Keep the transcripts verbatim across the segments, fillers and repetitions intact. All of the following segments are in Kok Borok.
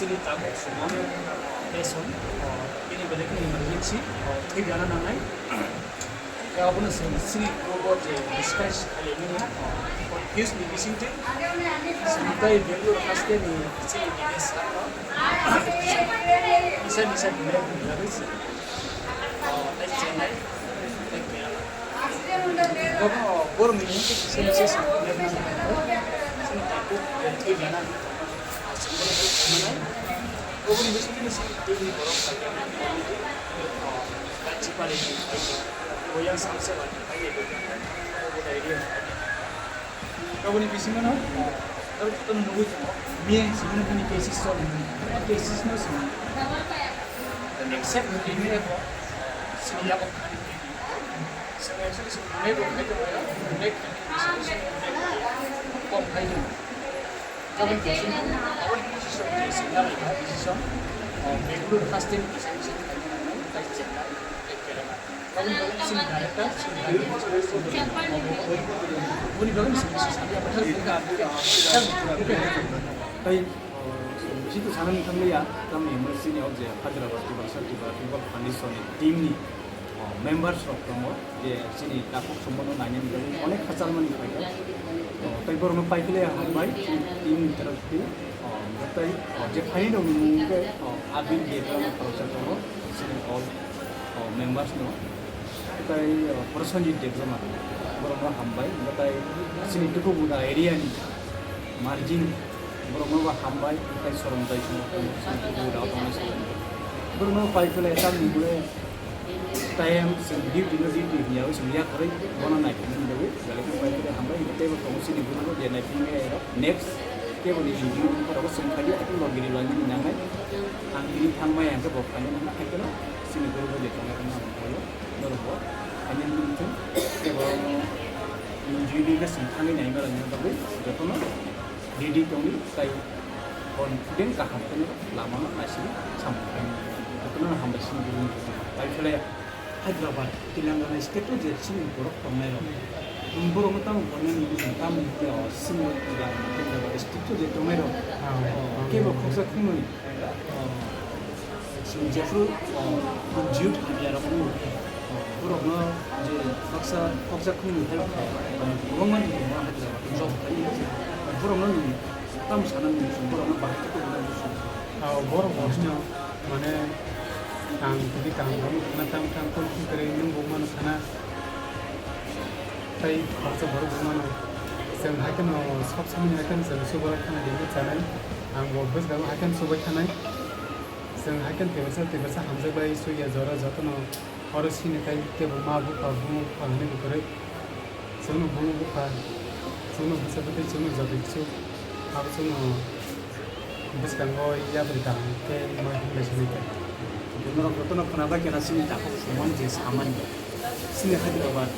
Chini tabuk Suman Peson, bini belai kheno emergency, thwi gana nangnai. Abono chwng chini purbo je discuss khaimani, confuse ni bisingtwi chwng tei Bangalore haste ni chini village saka misa misa belai kheno belai se, tei Chennai, tei Kerala. Borokni mung tei kisa kisa se chini tabuk thwi gana. Oboni bisingtwi chini borok Oboni bisingo no, aro jotono nugwi tongo, miyang simi bini cases choli, cases no simi. Except bini eko, simi yabo khani. Simi actually simi bini eko, bini eko, bini eko, kom khai tongo. Oboni bisingo, oboni bisingo simi yabo decision, Bangalore first time decision khai tongo, tai Chennai, tai Kerala. Tei, uh, bisi to sana nang thanglia, tamni emergency ni ok je Hyderabad Tiprasa Tripura People Foundation ni team ni, uh, members rok tongo, je chini takhuk Suman no naina ni bagwi onek hachal mani phaikha. Uh, tei borok no paiphile hambai, chini team ni taraf twi, uh, tei, uh, je phaini rok ni mung khe, uh, Abir je khoroksa tongo, chini all. O, members no, tai, o, Prosenjit Debbarma, borokno hambai, tai chini Tukubuda area ni margin, borokno bo hambai, tai Soronjai song, chini Tukubuda o tongnai song. Borokno pai phele tamni bole time, chwng duty no duty hwnyawi chwng yakarwi bono naiphilna bagwi, belai kheno pai phele hambai, tei bo tongo chini borokno je naiphilmani next. Kebo ni review ni photo bo chwng khaidi, akung rok giri lani ni nangnai. Ang tini thang maya hwnkhe bo khaina nangna, haikhe no chini guru bo je tongnai rok no ang khaio. Norok bo khaina nini thung, kebo ni review ni khe chwng thangwi nai mala ni bagwi jotono ready tongwi tai confident kaham khe no lama no naisingwi samung khainai. Jotono hambai chini guru ni thung. Pai khlai ya. Hyderabad, Telangana state o je chini borok tongnai rok. Borok no tamo bono ni bujing tamo ni o simi Hyderabad state o je tongnai rok. Ah, oh, kebo khoksa khumui. Oh, chini jephru, oh, youth hamya rok no. Oh, borok no je khoksa, khoksa khumui help khai. Oh, borok man ni Hyderabad job khai. Borok no ni tamo sana ni borok no bahai khe borok no. Ah, borok no. Mane, ang tini kaham kaham wngkha, tamo tamo tamo tong kwrwi nwng bo mano sana. Tai khoroksa borok bo mano. Chwng hai kheno sob samani hai kheno chwng subarai khana de chanai. Ang bo bwskango hai kheno subai thanai. Chwng hai kheno tebrasa tebrasa hamjak bai suya jora jotono. Oro sini tai tebo ma bupha, buma bupha hinwi bo kwrwi. Chwngno buma bupha, chwngno bwsa bwtwi, chwngno jotoi kisu. Abo chwngno bwskango yapri kaham khe ma hinwi sinai kha. Norok jotono khwnabai khe na chini takhuk Suman je samani. Chini Hyderabad.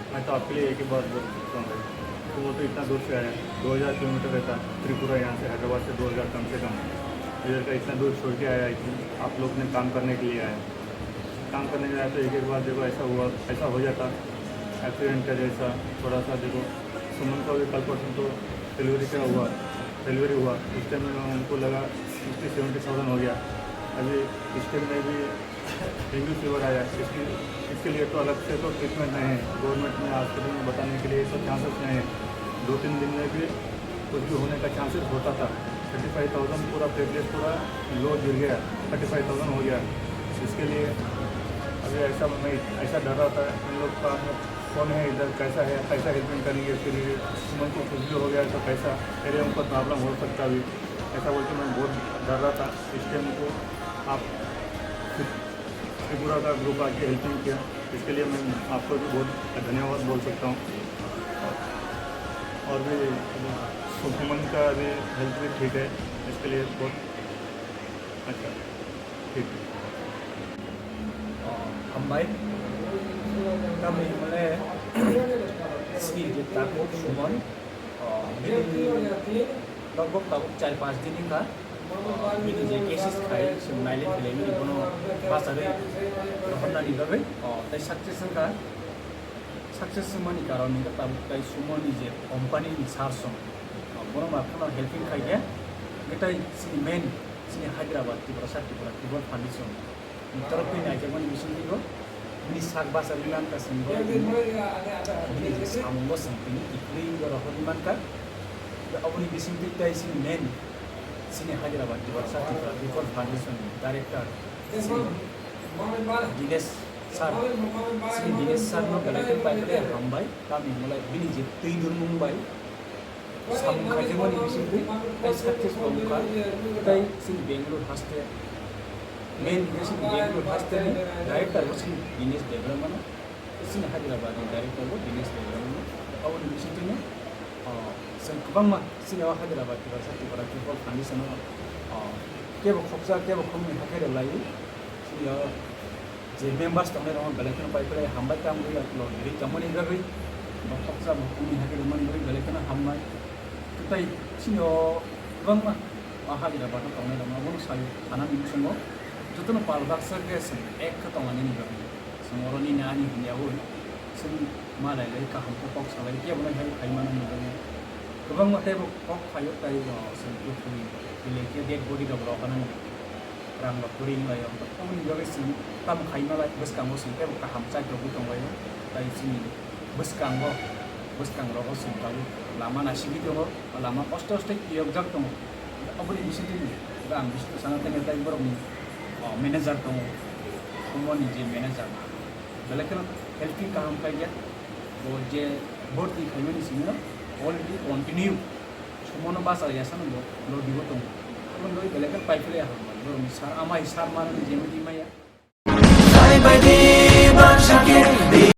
मैं तो आपके लिए एक ही बात बोल सकता हूँ भाई, तो वो तो इतना दूर से आया, दो हज़ार किलोमीटर रहता त्रिपुरा, यहाँ से हैदराबाद से दो हज़ार कम से कम। इधर का इतना दूर छोड़ के आया है कि आप लोग ने काम करने के लिए आया। काम करने गया तो एक एक बार देखो ऐसा हुआ, ऐसा हो जाता एक्सीडेंट का जैसा। थोड़ा सा देखो, सुमन को अभी कल परसों तो डिलीवरी का हुआ, डिलीवरी हुआ, उस टाइम में उनको लगा सिक्सटी सेवेंटी थाउजेंड हो गया। अभी इस टाइम में भी डेंगू फीवर आया, इसकी, इसके लिए तो अलग से तो ट्रीटमेंट नहीं है। गवर्नमेंट में हॉस्पिटल में बताने के लिए तो चांसेस नहीं है। दो तीन दिन में भी कुछ भी होने का चांसेस होता था। थर्टी फ़ाइव थाउजेंड पूरा प्लेटलेट पूरा लो गिर गया, थर्टी फ़ाइव थाउजेंड हो गया। इसके लिए अभी ऐसा मैं ऐसा डर रहा था, इन लोग का कौन है इधर, कैसा है, कैसा हेल्पिंग करेंगे। फिर उनको कुछ भी हो गया तो कैसा, मेरे उनको प्रॉब्लम हो सकता अभी, ऐसा बोल के मैं बहुत डर रहा था। इस टाइम को आप त्रिपुरा का ग्रुप आके हेल्पिंग किया, इसके लिए मैं आपको भी बहुत धन्यवाद बोल सकता हूँ। और भी सुमन का भी हेल्थ भी ठीक है, इसके लिए बहुत अच्छा, ठीक है। Hambai, kami mane sini je takhuk Suman, bini logbok tabuk char panch din wngkha. Bini je cases khai, chwng nailai phailai bini bono bachari rohornani bagwi, tei success wngkha. Success wngmani karon wngkha tabuk tai Suman ni je company ni sir song, bono ma kheno helping khai khe, hwnkhe tai chini main Chini Hyderabad Tiprasa Tripura People Foundation ni torok twi naijakmani bisingtwi bo bini sak basa ri mankha chwng bo bini je samungo chwng tini kiphilwi bo rohorwi mankha. Aboni bisingtwi tei chini main chini Hyderabad Tiprasa Tripura People Foundation ni director chini Dinesh sir, chini Dinesh sir no belai khe pai khe hambai, tamni hwnlai bini je twi nurmung bai samung khaijakmani bisingtwi tei success bo wngkha. Tei chini Bangalore haste, main hwnkhe chini Bangalore haste ni director bo chini Dinesh Debbarma no, chini Hyderabad ni director bo Dinesh Debbarma no. Aboni bisingtwi no, ah, chwng kwbangma chini o Hyderabad Tiprasa Tripura People Foundation o, ah, kebo khoksa kebo khoknwi hakhe rwlaiwi chini o je members tongnai rok belai kheno pai pore hambai tang ri lo ri tongmani bagwi, bo khoksa bo kumi hagi rwmani bagwi belai kheno hambai. Tei chini o kwbangma o hagi rok bathang tongnai rok abono sai thanani bisingo jotono pal baksa khe chwng ek khe tongnani bagwi chwng oro nini ani hwnyaui chwng malai lai kaham khe kok salai kebo no help khai mano ni bagwi kwbangma tei bo kok phaio tei bo chwng kwthwi belai khe dead body rok rw phanani. Rang rok kwrwi wng lai o. Aboni bagwi chwng tamo khai ma lai, bwskango chwng teibo kaham chai rwgwi tong lai o. Tai chini bwskango, bwskang rogo chwng tabuk lama naisingwi tongo, lama kosto kosto phiyokjak tongo. Aboni bisingtwi ang bisingo sana thangya tai borokni, o, manager tongo, Sumoni je manager, belai kheno helping kaham khaijak. Bo je bhorti khaimani simi no already continue Sumono bachai ya sano bo lodi bo tongo. Aboni bagwi belai khe pai phle ya hambai. Borokni sar amai sar manani jemiti maya. Side by